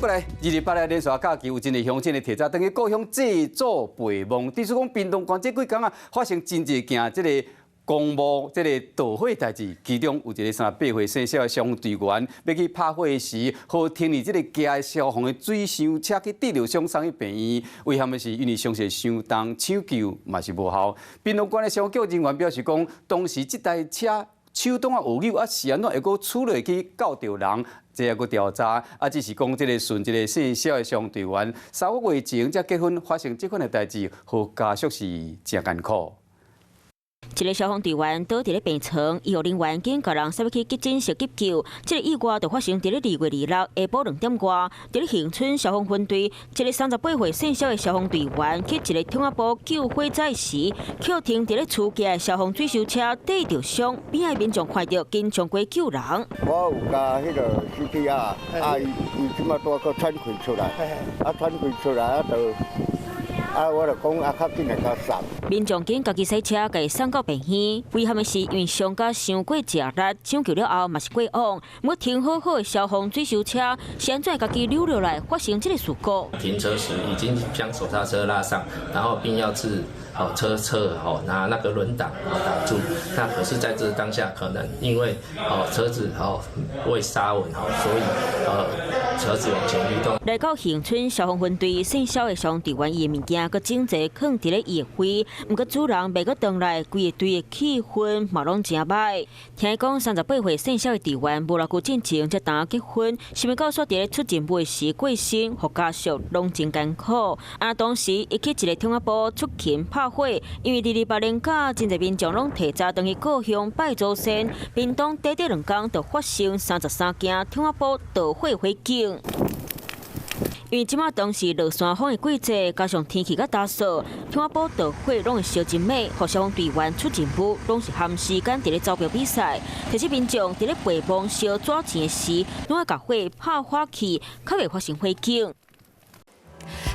過來，228日連續假期有真濟鄉親會提早轉去故鄉祭祖陪墓。據說講屏東縣這幾工啊，發生真濟件這个公墓這个盜火代誌，其中有一个38歲姓蕭的消防隊員，欲去拍火時，予停佇這个街消防的水箱車去跌著傷，送去病院。遺憾的是，因為傷勢傷重，搶救嘛是無效。屏東縣的消防局人員表示講，當時這台車手擋仔有扭，啊是按怎會閣出落去到著人？這猶閣調查，啊，只是講這个順這个姓蕭的消防隊員，3個月前才結婚，發生這款的代誌，予家屬是誠艱苦。一个消防隊員倒佇咧病床，醫護人員緊共人送去急診室急救。這个意外就發生佇咧2月26下晡2點外，佇咧恆春消防分隊，一个38歲姓蕭的消防隊員去一个桶仔埔救火災時，予停佇咧厝街的消防水箱車跌著傷，邊仔民眾看著緊衝過救人。我有共彼个 CPR，啊伊伊這馬拄閣喘氣出來，啊喘氣出來啊就。啊！我就講啊，較緊來共送。民眾緊家己駛車共伊送到病院，遺憾的是，因為傷甲傷過食力，搶救了後嘛是過往。毋過停好好的消防水箱車，是按怎會家己溜落來，發生這个事故？停車時已經將手剎車拉上，然後並要自哦車側哦拿那個輪擋擋住。那可是在這當下，可能因為哦車子哦未剎穩哦，所以車子往前移動。來到恆春消防分隊，姓蕭的消防隊員伊的物件閣整齊囥佇咧伊的位，毋過主人袂閣轉來，規个隊的氣氛嘛攏誠䆀。聽講38歲姓蕭的隊員無偌久進前才剛結婚，想袂到煞佇咧出任務時過身，予家屬攏真艱苦。啊，當時伊去一个桶仔埔出勤拍火，因為228連假，真濟民眾攏提早轉去故鄉拜祖先。屏東短短2工就發生33件桶仔埔盜火火警。因為這馬當是落山風的季節，加上天氣較焦燥，桶仔埔盜火攏會燒真猛，予消防隊員出任務攏是含時間佇咧走標比賽。提醒民眾佇咧陪墓燒紙錢時，攏愛共火拍火去，較袂發生火警。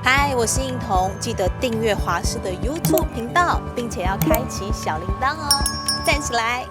嗨，我是應彤，記得訂閱華視的 YouTube 頻道，並且要開啟小鈴鐺哦，讚起來！